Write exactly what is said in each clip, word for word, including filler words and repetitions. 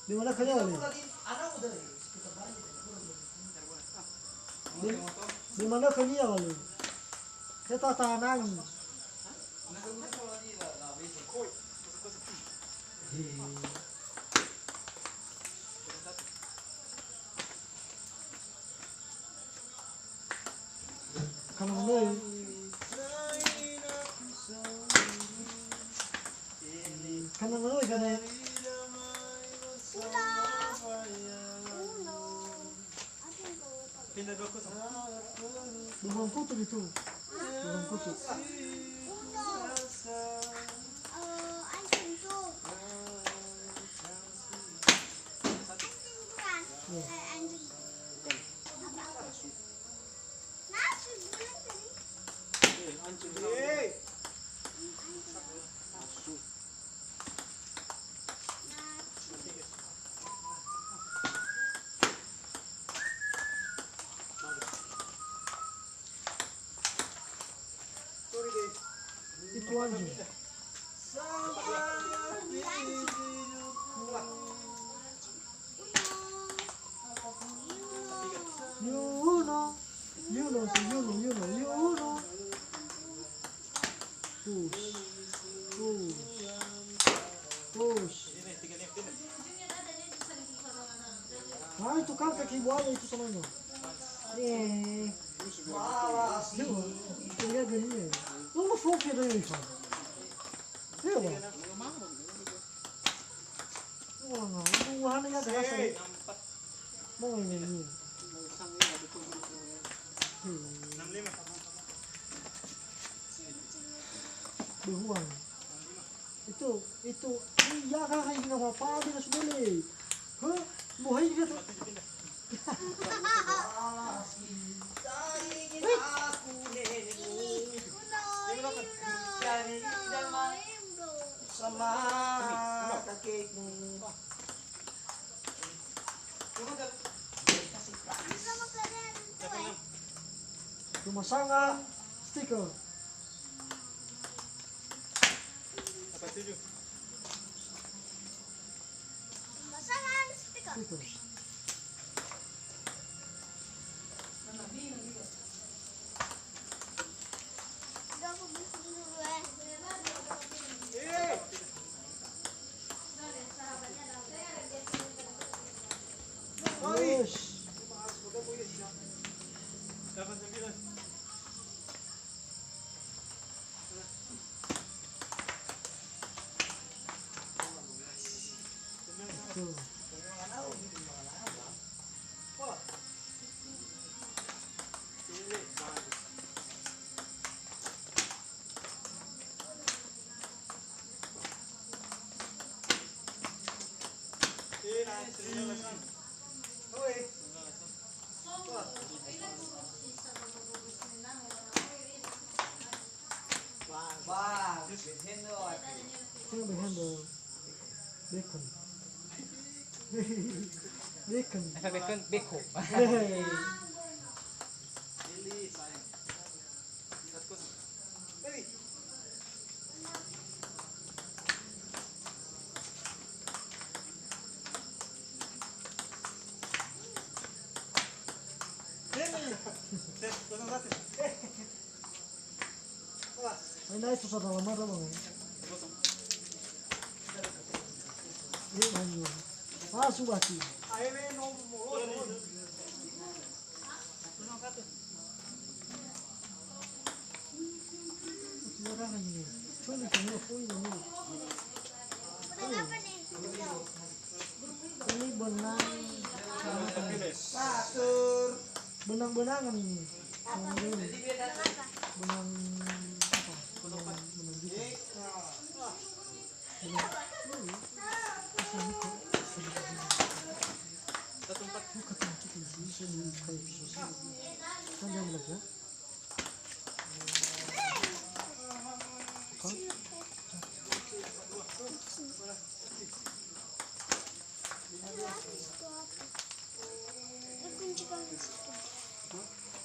Di mana kalian, Le? Di, di mana kalian, Le? Saya tak tahan angin. Kana manoi. Kana manoi, kana. Uno. Uno. Pindah dua kosong. Dua kosong itu. Dua kosong. Uno. Eh, anjing tuh. Anjing bukan. Iya. Eh, anjing. Bukan. Apa? Asu. Nasi bulan tadi. Eh, anjing. Eh. Hmm, anjing. Asu. Itu anjing. You know, you know, you know, you know, you know. Push, push, push. Ah, itu kan kaki buaya itu, temannya. Eh. Coba, tinggal gini ya. Lu mau fokus dari itu. Iya, Bang. Wah, wah, ini ada rasa. Mau ini, ini. Hmm. Beruang. Itu, itu, iya, Kak, ini nggak apa-apa, dia sudah, Le. Hah? Mau hai dia tuh. Sama kakekmu. Pemasangan stiker. Apa tujuh? Pemasangan stiker. Stiker. Udah, aku bikin dulu, eh. Yes. Tuh. Wah, wah, berhendo. Saya berhendo. Bacon. Bacon. Esa bacon, beko. Hehehe. Ai, nai, susah dalam mata, Bang. Eh, lanjut. Ah, subati. Ini benang. Benang-benangan ini. Benang apa? Benang, benang gitu.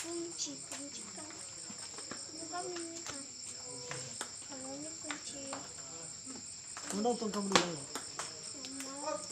Kunci, kunci kan. Bukan ini kan. Kalau ini kunci. Menonton kamu dulu.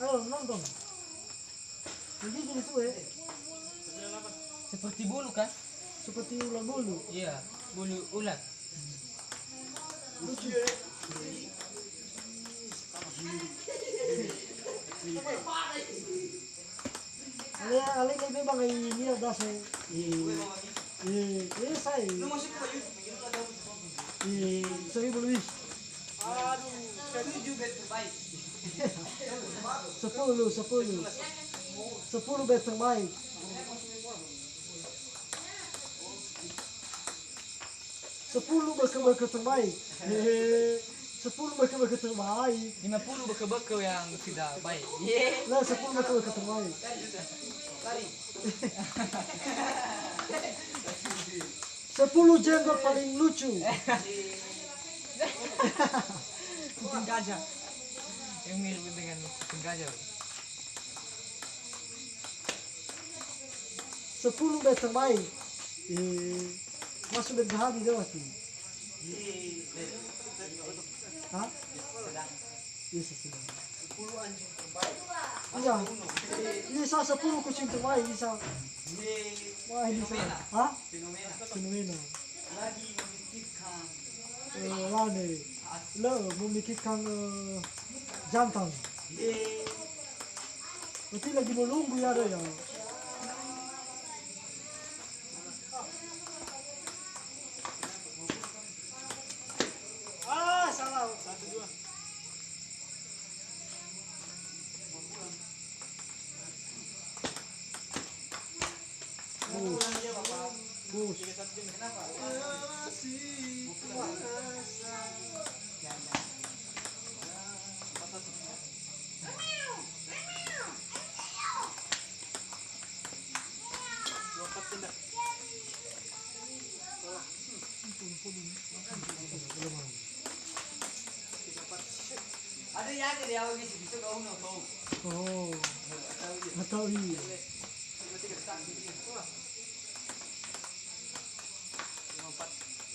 Ayo, nonton. Jadi gini tuh, eh. Seperti bulu, kan? Seperti ular bulu. Iya, bulu ular. Lucu. Ale, ale, ini memang ini ada saya. Iya. Iya, iya, saya. Iya, saya belum. Sepuluh, sepuluh. Sepuluh bet terbaik. Sepuluh beke-beke terbaik. Hehe. Sepuluh beke-beke terbaik. Lima puluh beke-beke yang tidak baik. Ye. Nah, sepuluh beke-beke terbaik. Sepuluh jenggot paling lucu. Kucing gajah. Yang mirip dengan kucing gajah. Sepuluh bet terbaik. Eh, masuk bet gahani lewat ini. Hah? Iya, sesudah. Iya. Ini sa sepuluh kucing terbaik, ini sa. Wah, ini sa. Hah? Fenomena. Eh, lane. Lö, memikirkan, eh, jantan. Berarti lagi menunggu ya, ada ya? Ah, salah. Satu, dua. Bus. Bus. Ada ya, ada ya, bisa, bisa kau nonton. Oh. Atau iya.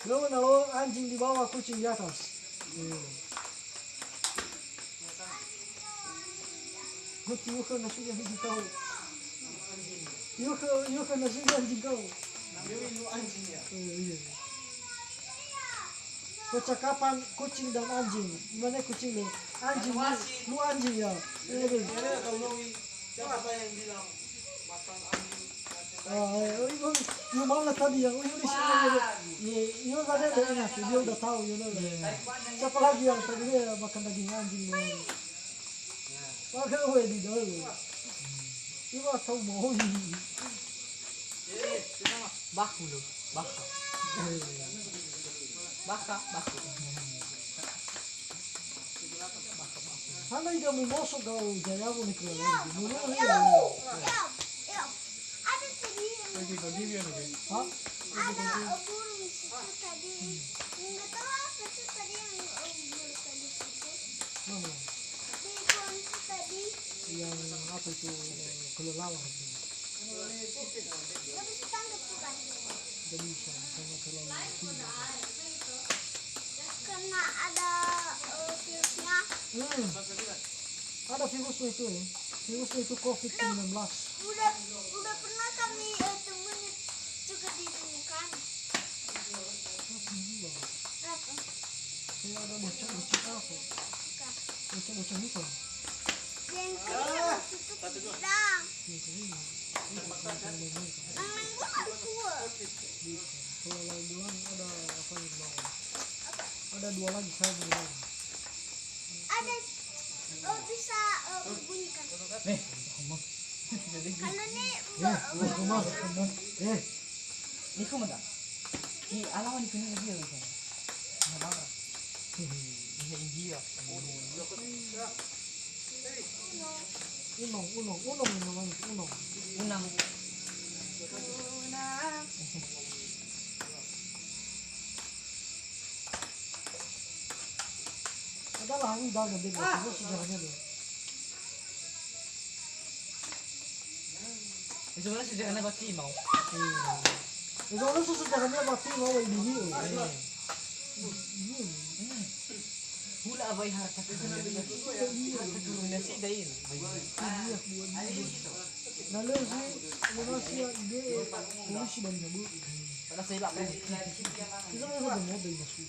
Lo na lo anjing di bawah, kucing di atas. Iya. Guti yuke na sudah di kau. Yuke, yuke na sudah di kau. Iya, iya. Percakapan kucing dan anjing. Gimana kucing lu? Anjing lu, lu anjing ya. Iya, iya. Siapa yang bilang makan anjing? Ah, eh, oh, oh, oh, mau lah tadi ya. Oh, iya, iya, iya. Iya, iya, tadi ada enak. Dia udah tahu, ya, udah. Siapa lagi yang tadi dia makan daging anjing? Maka, oh, di dalam. Iya, tahu mau. Baku lo, baka. Baka, baku. Hana ida mumoso gau jayawo ni keluarga. Mumoso ya. Lagi bagi dia lagi. Hah? Ada burung situ tadi. Nggak tahu apa tuh tadi yang, eh, burung tadi situ. Mana? Di pohon itu tadi. Yang apa itu, eh, kelelawar itu? Nggak bisa tangkap tuh, Bang. Nggak bisa, sama kelelawar. Ada, eh, virusnya. Hmm. Ada virusnya itu, ya. Virusnya itu covid sembilan belas. Udah, udah pernah kami, eh, temuin juga ditemukan. Apa? Kayak ada bocah-bocah apa? Bukan. Bocah-bocah itu. Yang kering harus tutup gudang. Yang kering. Yang kering. Yang lain gua harus tua. Kalau lain bulan ada apa di bawah? Ada dua lagi saya di bawah. Ada, oh, bisa, eh, bunyikan. Nih, ngomong. Kalau nih, eh, ngomong. Eh. Niku mada. Ni alawa ni kuning dia kan. Nah, bang. Ini India. Unong, unong, unong, unong, unong. Unang. Ada lawi dah gede, ah, sejarahnya dia. Itu mana sejarahnya pasti mau. Iya. Itu mana sejarahnya pasti mau ini. Iya. Hula awai harta karun. Harta karun nasi dain. Iya, buat. Na lö zi, na lö zi, polisi dan jago. Pada saya lah. Itu mana ada mobil masuk.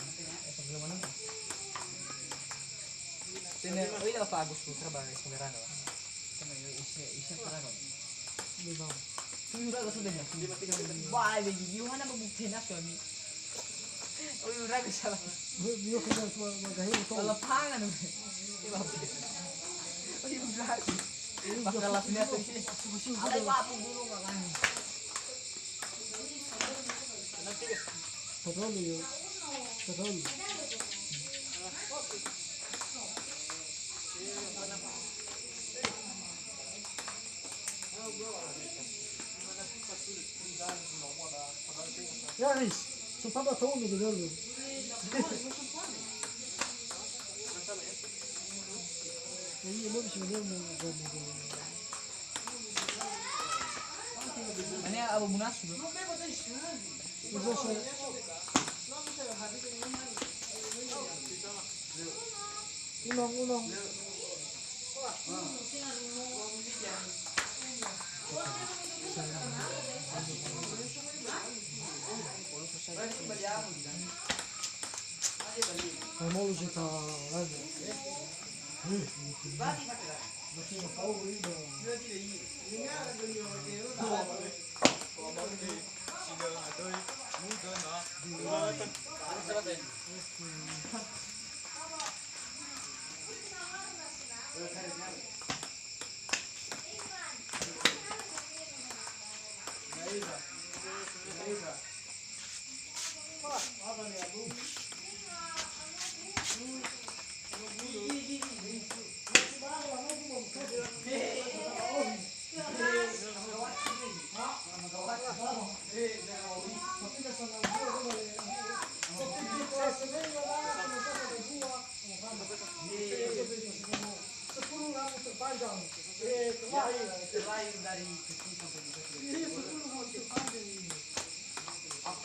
Tene, oi, la fa Agus putra ba sebenarnya. Tene, oi, isi, isi sekarang. Iya, Bang. Tuh, udah, sudah, ya. Wah, lagi Yohana mau bukti nas kami. Oi, udah, salah. Dia, dia kena cuma magahe motor. Kalau pangan, oi. Oi, udah. Bakal las niat, oi. Alai, apa dulu, makanya. Terlalu, ya. Terlalu. Ya, Riz, sempat tak tahu ni, dia dulu. Ini, ini bisa dia mau, mau, mau. Ini Abu Munas juga. Unong, unong. Kamu lu cerita aja. Sepuluh rambut terpanjang. Eh, terbaik. Terbaik dari kecil sampai besar. Iya, sepuluh rambut terpanjang ini. Wah.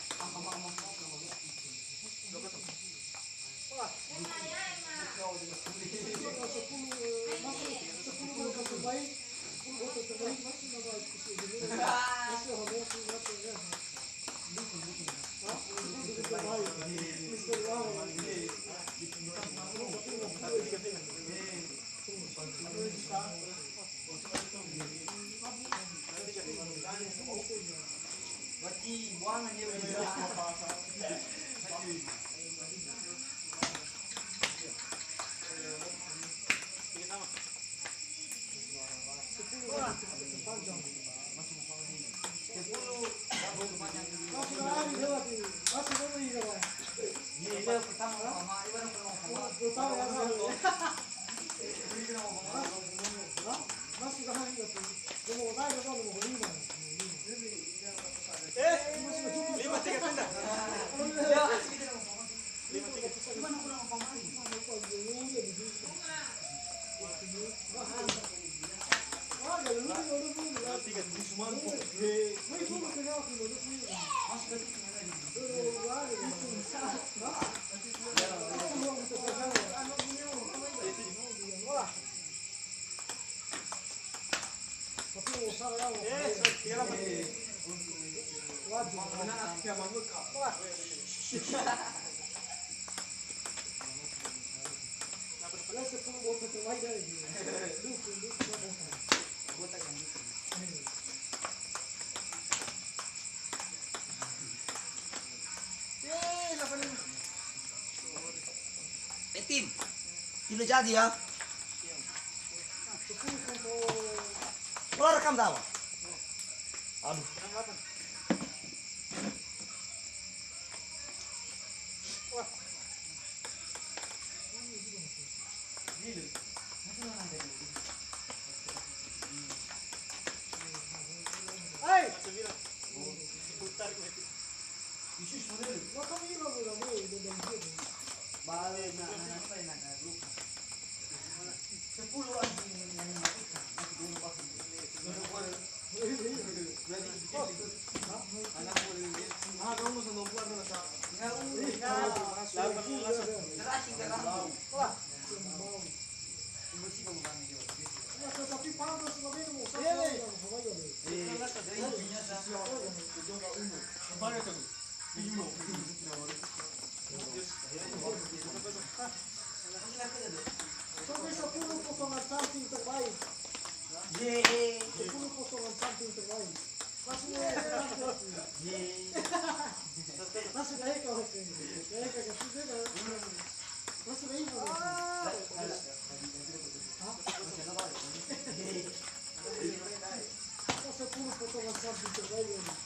Sepuluh, eh, masuk sepuluh rambut terbaik. Sepuluh rambut terbaik masuk nama kecil dulu. Masuk, masuk, masuk, ya. Hah? Sepuluh rambut terbaik. Mister Wow. Etin. Tidak jadi ya. Keluar rekam tawa. Aduh. Hai. Bale na, na, na, na, na, na, na, sepuluh an yang mati kan, masih dulu, Pak. Sepuluh potongan something terbaik. Yeay. Sepuluh potongan something terbaik. Langsung aja. Yeay. Langsung aja kau. Ayo, kau kasih dia, kau. Langsung aja kau. Hah? Yeay. Sepuluh potongan something terbaik ini. Hah?